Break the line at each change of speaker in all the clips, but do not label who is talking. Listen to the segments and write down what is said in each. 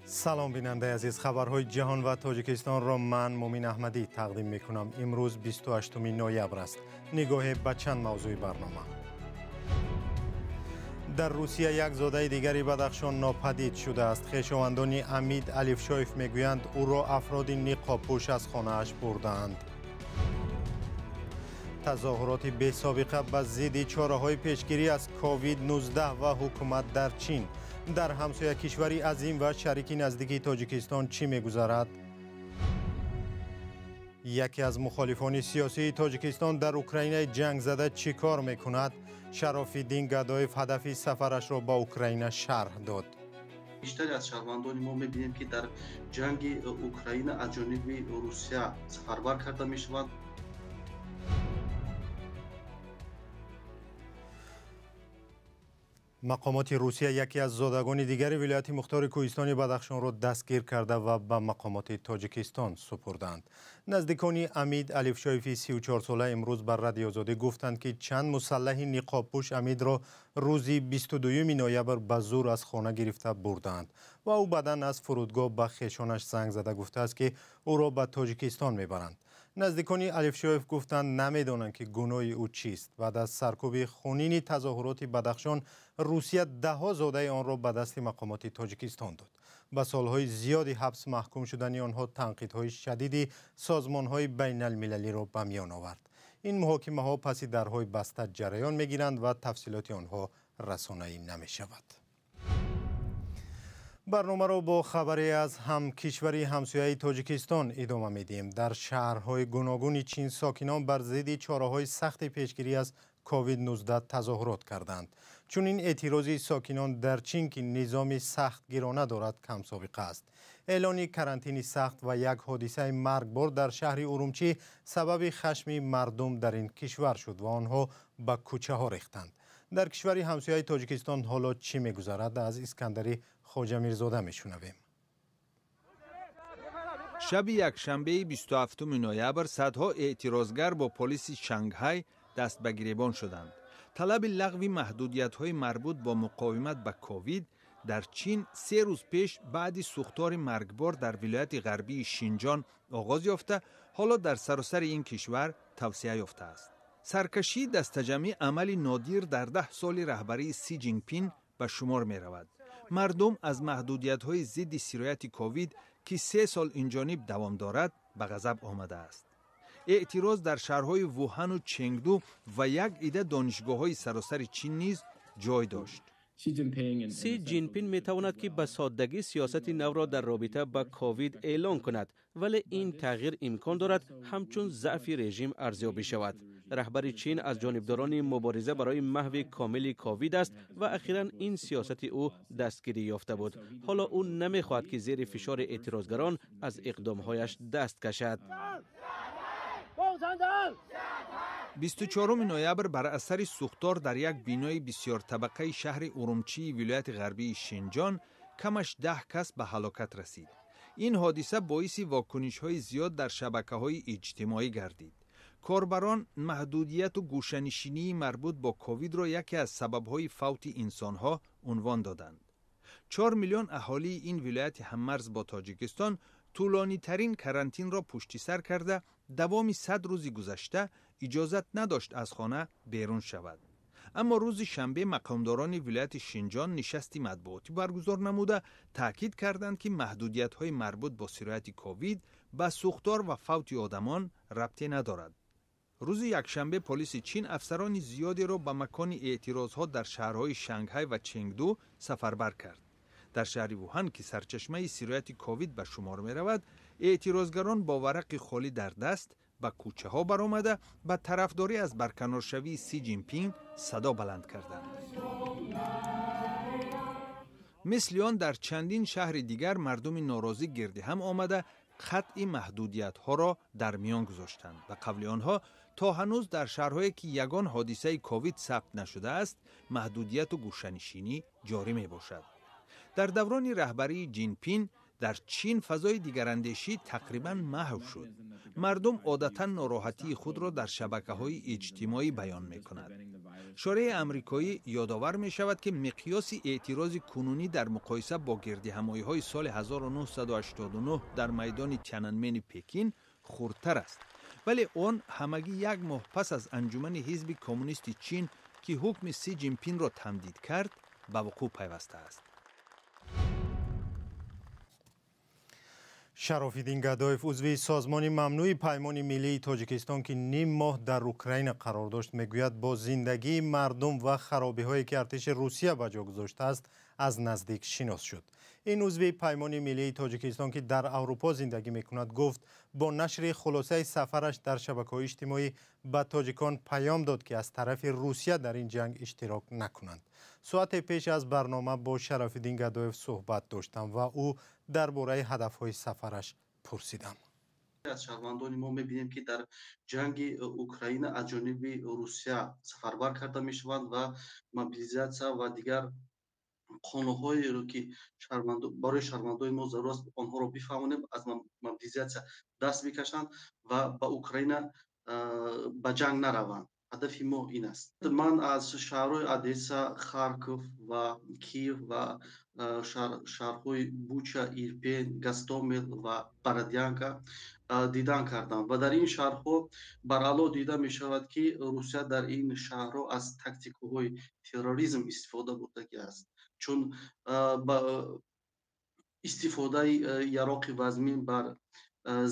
Салом бинандаи азиз, хабарҳои ҷаҳон ва Тоҷикистонро ман Мумин Аҳмадӣ тақдим мекунам. Имрӯз 28 ноябр аст. Нигоҳе ба чанд мавзӯи барнома. Дар Русия як зодаи дигари Бадахшон нопадид шудааст. Хешовандони Амид Алифшоев мегӯянд, ӯро афроди ниқобпӯш аз хонааш бурдаанд. Тазоҳуроти бесобиқа ба зидди чораҳои пешгирӣ аз COVID-19 ва ҳукумат дар Чин. Дар ҳамсоя кишвари азим ва шарики наздики Тоҷикистон чӣ мегузарад? Яке аз мухолифони сиёсии Тоҷикистон дар Украинаи ҷангзада чӣ кор мекунад? Шарофиддин Гадоев ҳадафи сафарашро ба Украина шарҳ дод.
Бештари аз шаҳрвандони мо мебинем, ки дар ҷанги Украина аз ҷониби Русия сафарбар карда мешаванд.
Мақомоти Русия яке аз зодагони дигари вилояти мухтори кӯҳистони Бадахшонро дастгир карда ва ба мақомоти Тоҷикистон супурданд. Наздикони Амид Алифшоеви 34-сола имрӯз ба Радиои Озодӣ гуфтанд, ки чанд мусаллаҳи ниқобпӯш Амидро рӯзи 22 ноябр ба зур аз хона гирифта бурданд ва ӯ баъдан аз фурудгоҳ ба хешонаш занг зада гуфтааст, ки ӯро ба Тоҷикистон мебаранд. Наздикони Алифшоев гуфтанд, намедонанд, ки гуноҳи ӯ чист. Баъд аз саркӯби хунини тазоҳуроти Бадахшон, Русия даҳҳо зодаи онро ба дасти мақомоти Тоҷикистон дод. Ба солҳои зиёди ҳабс маҳкум шудани онҳо танқидҳои шадиди созмонҳои байналмилалиро ба миён овард. Ин муҳокимаҳо паси дарҳои баста ҷараён мегиранд ва тафсилоти онҳо расонаӣ намешавад. Барномаро бо хабаре аз ҳамкишвари ҳамсояи Тоҷикистон идома медиҳем. Дар шаҳрҳои гуногуни Чин сокинон бар зидди чораҳои сахти пешгирӣ аз COVID-19 тазоҳурот карданд. Чунин эътирози сокинон дар Чин, ки низоми сахтгирона дорад, камсобиқа аст. Эълони карантини сахт ва як ҳодисаи маргбор дар шаҳри Урумчӣ сабаби хашми мардум дар ин кишвар шуд ва онҳо ба кӯчаҳо рехтанд. Дар кишвари ҳамсояи Тоҷикистон ҳоло чӣ мегузарад, аз Искандари Хоҷамирзода мешунавем.
Шаби якшанбеи 27 ноябр садҳо эътирозгар бо полиси Шанghай даст ба гиребон шуданд. Талаби лағви маҳдудиятҳои марбут бо муқовимат ба ковид дар Чин 3 рӯз пеш баъди сӯхтори маргбор дар вилояти ғарбии Шинҷон оғоз ёфта, ҳоло дар саросари ин кишвар тавсеа ёфтааст. Саркашии дастаҷамъӣ амали нодир дар 10 соли раҳбарии Си Ҷинпин ба шумор меравад. Мардум аз маҳдудиятҳои зидди сирояти ковид, ки 3 сол инҷониб давом дорад, ба ғазаб омадааст. Эътироз дар шаҳрҳои Вуҳану Ченгду ва як ида донишгоҳҳои саросари Чин низ ҷой дошт.
Си Ҷинпин метавонад, ки ба соддагӣ сиёсати навро дар робита ба ковид эълон кунад, вале ин тағйир имкон дорад ҳамчун заъфи режим арзёбӣ шавад. Раҳбари Чин аз ҷонибдорони мубориза барои маҳви комили ковид аст ва ахиран ин сиёсати ӯ дастгирӣ ёфта буд. Ҳоло ӯ намехоҳад, ки зери фишори эътирозгарон аз иқдомҳояш даст кашад.
24 ноябр бар асари сӯхтор дар як бинои бисёртабақаи шаҳри Урумчии вилояти ғарбии Шинҷон камаш 10 кас ба ҳалокат расид. Ин ҳодиса боиси вокунишҳои зиёд дар шабакаҳои иҷтимоӣ гардид. Корбарон маҳдудияту гӯшанишинии марбут бо ковидро яке аз сабабҳои фавти инсонҳо унвон доданд. 4 миллион аҳолии ин вилояти ҳаммарз бо Тоҷикистон тӯлонитарин карантинро пушти сар карда, давоми 100 рӯзи гузашта иҷозат надошт аз хона берун шавад. Аммо рӯзи шанбе мақомдорони вилояти Шинҷон нишасти матбуотӣ баргузор намуда таъкид карданд, ки маҳдудиятҳои марбут бо сирояти ковид ба сӯхтор ва фавти одамон рабте надорад. Рӯзи якшанбе полиси Чин афсарони зиёдеро ба макони эътирозҳо дар шаҳрҳои Шанghай ва Ченгду сафарбар кард. Дар шаҳри Вуҳан, ки сарчашмаи сирояти ковид ба шумор меравад, эътирозгарон бо варақи холӣ дар даст ба кӯчаҳо баромада ба тарафдорӣ аз барканоршавии Си Ҷинпин садо баланд карданд. Мисли он дар чандин шаҳри дигар мардуми норозӣ гирди ҳам омада қатъи маҳдудиятҳоро дар миён гузоштанд. Ба қавли онҳо, то ҳанӯз дар шаҳрҳое, ки ягон ҳодисаи ковид сабт нашудааст, маҳдудияту гӯшанишинӣ ҷорӣ мебошад. Дар даврони раҳбарии Ҷинпин дар Чин фазои дигарандешӣ тақрибан маҳв шуд. Мардум одатан нороҳатии худро дар шабакаҳои иҷтимоӣ баён мекунад. Шореҳи амрикоӣ ёдовар мешавад, ки миқёси эътирози кунунӣ дар муқоиса бо гирдиҳамоиҳои соли 1989 дар майдони Тянанмени Пекин хурдтар аст. Вале он ҳамагӣ як моҳ пас аз анҷумани ҳизби коммунисти Чин, ки ҳукми Си Ҷинпинро тамдид кард, ба вуқӯъ пайвастааст.
Шарофиддин Гадоев, узви созмони мамнӯи Паймони миллии Тоҷикистон, ки ним моҳ дар Украина қарор дошт, мегӯяд бо зиндагии мардум ва харобиҳое ки артиши Русия ба ҷо гузоштааст, аз наздик шинос шуд. Ин узви Паймони миллии Тоҷикистон, ки дар Аврупо зиндагӣ мекунад, гуфт бо нашри хулосаи сафараш дар шабакаҳои иҷтимоӣ ба тоҷикон паём дод, ки аз тарафи Русия дар ин ҷанг иштирок накунанд. Соате пеш аз барнома бо Шарофиддин Гадоев суҳбат доштам ва ӯ дар бораи ҳадафҳои сафараш пурсидам.
Аз шаҳрвандони мо мебинем, ки дар ҷанги Украина аз ҷониби Русия сафарбар карда мешаванд ва мобилизатсия ва дигар қонунҳоеро, ки барои шаҳрвандони мо зарур аст, онҳоро бифаҳмонем, аз мобилизатсия даст бикашанд ва ба Украина ба ҷанг нараванд. Ҳадафи мо ин аст. Ман аз шаҳрҳои Одесса, Харков ва Киев ва шаҳрҳои Буча, Ирпен, Гастомел ва Бородянка дидан кардам ва дар ин шаҳрҳо баръало дида мешавад, ки Русия дар ин шаҳрҳо аз тактикаҳои терроризм истифода бурдагӣ аст, чун истифодаи яроқи вазмин бар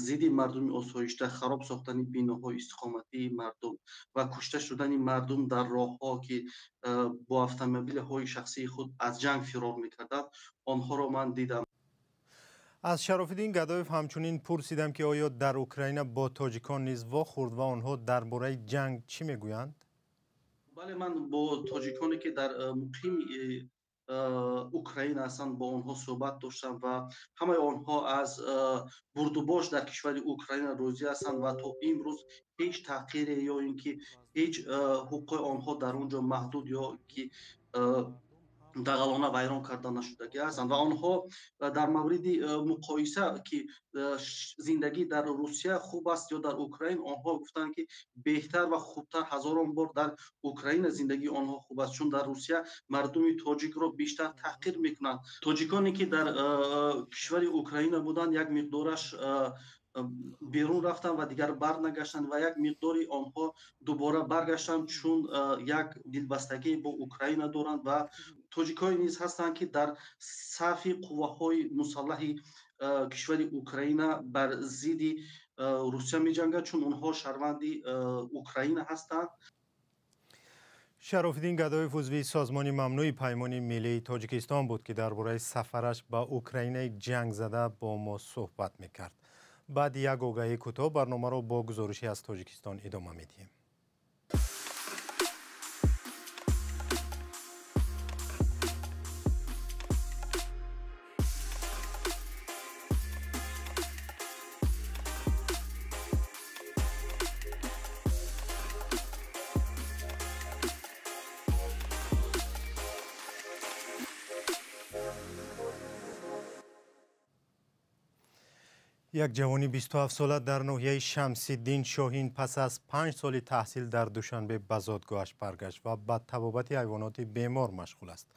зидди мардуми осоишта, хароб сохтани биноҳои истиқоматии мардум ва кушта шудани мардум дар роҳҳо, ки бо автомобилҳои шахсии худ аз ҷанг фирор мекарданд, онҳоро ман дидам.
Аз Шарофиддин Гадоев ҳамчунин пурсидам, ки оё дар Украина бо тоҷикон низ вохӯрд ва онҳо дар бораи ҷанг чӣ мегӯянд?
Бале, ман бо тоҷиконе, ки дар муқими Украина ҳастанд, бо онҳо суҳбат доштам ва ҳамаи онҳо аз бурдубош дар кишвари Украина розӣ ҳастанд ва то имрӯз ҳеҷ таҳқире ё ин ки ҳеҷ ҳуқуқи онҳо дар он ҷо маҳдуд ё ки дағалона вайрон карда нашудагӣ ҳастанд ва онҳо дар мавриди муқоиса, ки зиндагӣ дар Русия хуб аст ё дар Украина, онҳо гуфтанд, ки беҳтар ва хубтар ҳазорон бор дар Украина зиндагии онҳо хуб аст, чун дар Русия мардуми тоҷикро бештар таҳқир мекунанд. Тоҷиконе, ки дар кишвари Украина буданд, як миқдораш берун рафтанд ва дигар барнагаштанд ва як миқдори онҳо дубора баргаштанд, чун як дилбастагӣ бо Украина доранд ва тоҷикҳое низ ҳастанд, ки дар сафи қувваҳои мусаллаҳи кишвари Украина бар зидди Русия меҷанганд, чун онҳо шаҳрванди Украина ҳастанд.
Шарофиддин Гадоев узви созмони мамнӯи Паймони миллии Тоҷикистон буд, ки дар бораи сафараш ба Украинаи ҷангзада бо мо суҳбат мекард. Баъди як огаҳии кӯтоҳ барномаро бо гузоришӣ аз Тоҷикистон идома медиҳем. Як ҷавони 27-сола дар ноҳияи Шамсиддин Шоҳин пас аз 5 соли таҳсил дар Душанбе ба зодгоҳаш баргашт ва ба табобати ҳайвоноти бемор машғул аст.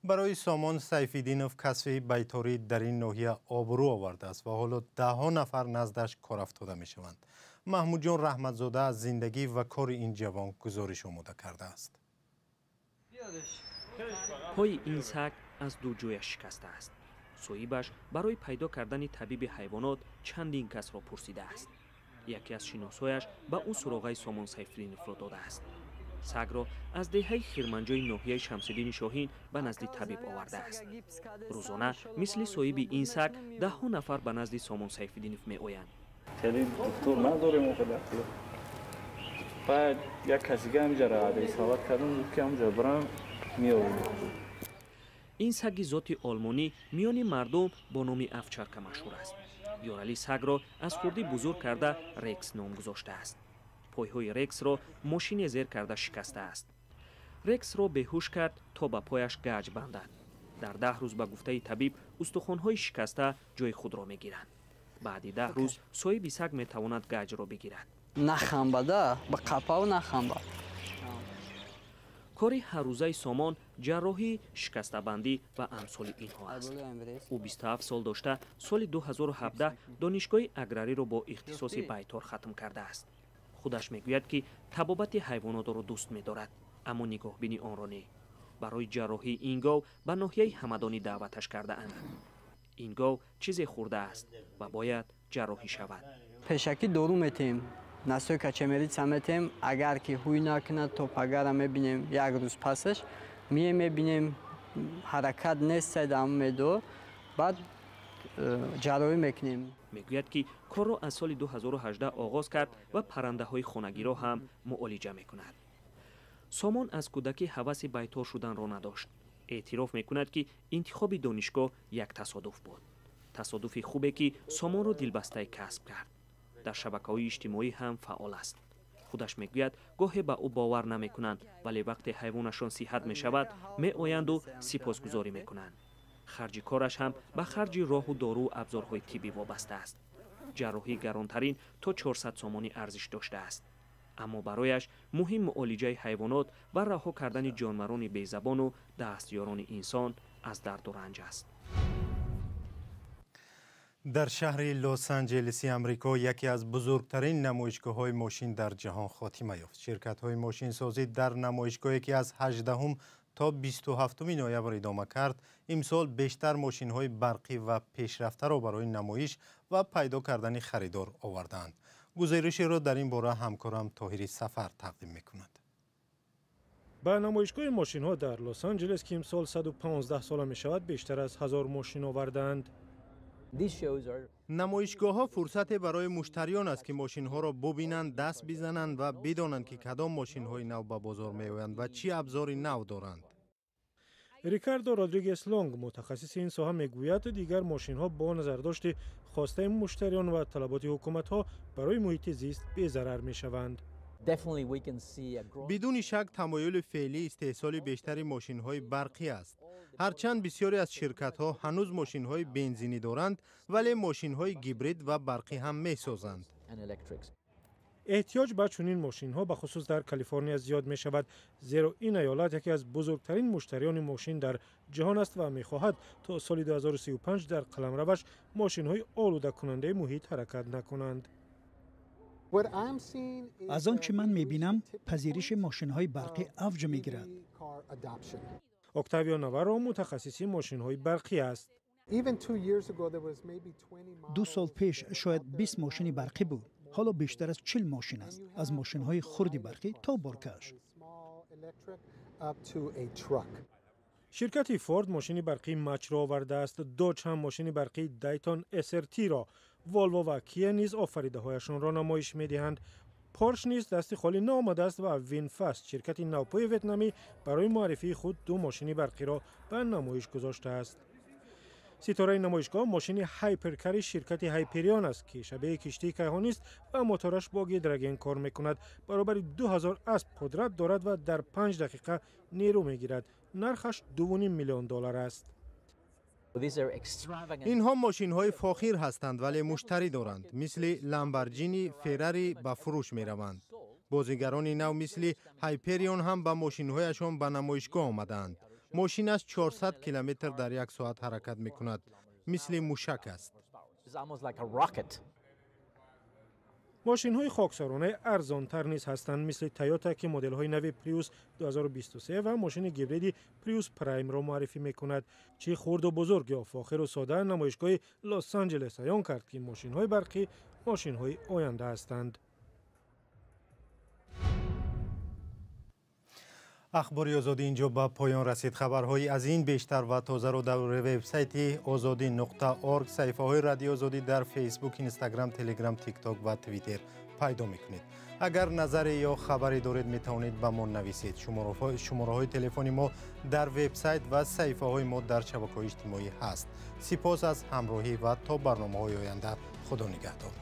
Барои Сомон Сайфиддинов касби байторӣ дар ин ноҳия обрӯ овардааст ва ҳоло даҳҳо нафар наздаш кор афтода мешаванд. Маҳмудҷон Раҳматзода аз зиндагӣ ва кори ин ҷавон гузориш омода кардааст.
Пои ин саг аз ду ҷояш шикастааст. Соҳибаш барои пайдо кардани табиби ҳайвонот чандин касро пурсидааст. Яке аз шиносҳояш ба ӯ суроғаи Сомон Сайфиддиновро додааст. Сагро аз деҳаи Хирманҷои ноҳияи Шамсиддини Шоҳин ба назди табиб овардааст. Рӯзона мисли соҳиби ин саг даҳҳо нафар ба назди Сомон Сайфиддинов меоянд.
Хеле доктор надорем он қадар. Баъд як касига ҳамҷара адресават кардам, гуфт, ки ҳамҷа бирам, меорем.
Ин саги зоти олмонӣ миёни мардум бо номи Овчарка машҳур аст. Ёралӣ сагро аз хурдӣ бузург карда Рекс ном гузоштааст. Пойҳои Рексро мошине зер карда шикастааст. Рексро беҳуш кард, то ба пояш гаҷ бандад. Дар 10 рӯз, ба гуфтаи табиб, устухонҳои шикаста ҷои худро мегиранд. Баъди 10 рӯз соҳиби саг метавонад гаҷро бигирад.
Нахамбада, ба қапав нахамба.
Кори ҳаррӯзаи Сомон ҷарроҳӣ, шикастабандӣ ва амсоли инҳо аст. Ӯ 27 сол дошта, соли 2017 донишгоҳи аграриро бо ихтисоси байтор хатм кардааст. Худаш мегӯяд, ки табобати ҳайвонотро дӯст медорад, аммо нигоҳбини онро не. Барои ҷарроҳии ин гов ба ноҳияи Ҳамадонӣ даъваташ кардаанд. Ин гов чизе хӯрдааст ва бояд ҷарроҳӣ шавад.
Пешакӣ дору метиҳем, настойка чемерица метиҳем. Агар ки ҳуй накунад, то пагара мебинем, як рӯз пасаш мие мебинем, ҳаракат нест ам медо, баъд ҷарроҳӣ мекунем.
Мегӯяд, ки корро аз соли 2018 оғоз кард ва паррандаҳои хонагиро ҳам муолиҷа мекунад. Сомон аз кӯдакӣ ҳаваси байтор шуданро надошт. Эътироф мекунад, ки интихоби донишгоҳ як тасодуф буд. Тасодуфи хубе, ки Сомонро дилбастаи касб кард. Дар шабакаҳои иҷтимоӣ ҳам фаъол аст. Худаш мегӯяд, гоҳе ба ӯ бовар намекунанд, вале вақте ҳайвонашон сиҳат мешавад, меоянду сипосгузорӣ мекунанд. Харҷи кораш ҳам ба харҷи роҳу дору абзорҳои тиббӣ вобаста аст. Ҷарроҳии гаронтарин то 400 сомонӣ арзиш доштааст. Аммо барояш муҳим муолиҷаи ҳайвонот ва раҳо кардани ҷонварони безабону дастёрони инсон аз дарду ранҷ аст.
Дар шаҳри Лос-Анҷелеси Амрико яке аз бузургтарин намоишгоҳҳои мошин дар ҷаҳон хотима ёфт. Ширкатҳои мошинсозӣ дар намоишгоҳе, ки аз 18 то 27 ноябр идома кард, имсол бештар мошинҳои барқӣ ва пешрафтаро барои намоиш ва пайдо кардани харидор овардаанд. Гузоришеро дар ин бора ҳамкорам Тоҳири Сафар тақдим мекунад.
Ба намоишгоҳи мошинҳо дар Лос-Анҷелес, ки имсол 115 сола мешавад, бештар аз 1000 мошин овардаанд.
Намоишгоҳҳо фурсате барои муштариён аст, ки мошинҳоро бубинанд, даст бизананд ва бидонанд, ки кадом мошинҳои нав ба бозор меоянд ва чӣ абзори нав доранд.
Рикардо Родригес Лонг, мутахассиси ин соҳа, мегӯяд, дигар мошинҳо бо назардошти хостаи муштариён ва талаботи ҳукуматҳо барои муҳити зист безарар мешаванд.
Бидуни шак, тамоюли феълӣ истеҳсоли бештари мошинҳои барқӣ аст. Ҳарчанд бисёре аз ширкатҳо ҳанӯз мошинҳои бензинӣ доранд, вале мошинҳои гибрид ва барқӣ ҳам месозанд.
Эҳтиёҷ ба чунин мошинҳо бахусус дар Калифорния зиёд мешавад, зеро ин аёлат яке аз бузургтарин муштариёни мошин дар ҷаҳон аст ва мехоҳад то соли 2035 дар қаламраваш мошинҳои олудакунандаи муҳит ҳаракат накунанд.
Аз он чӣ ман мебинам, пазириши мошинҳои барқӣ авҷ мегирад.
Октавио Наваро мутахассиси мошинҳои барқӣ аст.
2 сол пеш шояд 20 мошини барқӣ буд. Ҳоло бештар аз 40 мошин аст, аз мошинҳои хурди барқӣ то боркаш.
Ширкати Форд мошини барқии Мачро овардааст. Доҷ ҳам мошини барқии Дайтон СРТ-ро, Волво ва Кия низ офаридаҳояшонро намоиш медиҳанд. Порш низ дасти холӣ наомадааст ва Винфаст, ширкати навпои ветнамӣ, барои муаррифии худ 2 мошини барқиро ба намоиш гузоштааст. Ситораи намоишгоҳ мошини ҳайперкари ширкати Ҳайперион аст, ки шабеҳи киштии кайҳонист ва мотораш бо гидроген кор мекунад. Баробари 2000 асп қудрат дорад ва дар 5 дақиқа нерӯ мегирад. Нархаш 2,5 миллион доллар аст.
Инҳо мошинҳои фохир ҳастанд, вале муштарӣ доранд. Мисли Ламборҷини, Феррари ба фурӯш мераванд. Бозигарони нав мисли Ҳайперион ҳам ба мошинҳояшон ба намоишгоҳ омадаанд. Мошин аз 400 километр дар як соат ҳаракат мекунад. Мисли мушак аст.
Мошинҳои хоксоронаи арзонтар низ ҳастанд, мисли Тойота, ки моделҳои нави Приус 2023 ва мошини гибриди Приус Праймро муаррифӣ мекунад. Чӣ хурду бузург ё фохиру сода, намоишгоҳи Лос-Анҷелес аён кард, ки мошинҳои барқӣ мошинҳои оянда ҳастанд.
Ахбори Озодӣ инҷо ба поён расид. Хабарҳои аз ин бештар ва тозаро дар вебсайти ozodi.org, саҳифаҳои Радиои Озодӣ дар Фейсбук, Инстаграм, Телеграм, Тикток ва Твиттер пайдо мекунед. Агар назаре ё хабаре доред, метавонед ба мо нависед. Шумораҳои телефони мо дар вебсайт ва саҳифаҳои мо дар шабакаҳои иҷтимоӣ ҳаст. Сипос аз ҳамроҳӣ ва то барномаҳои оянда. Худо нигаҳдор.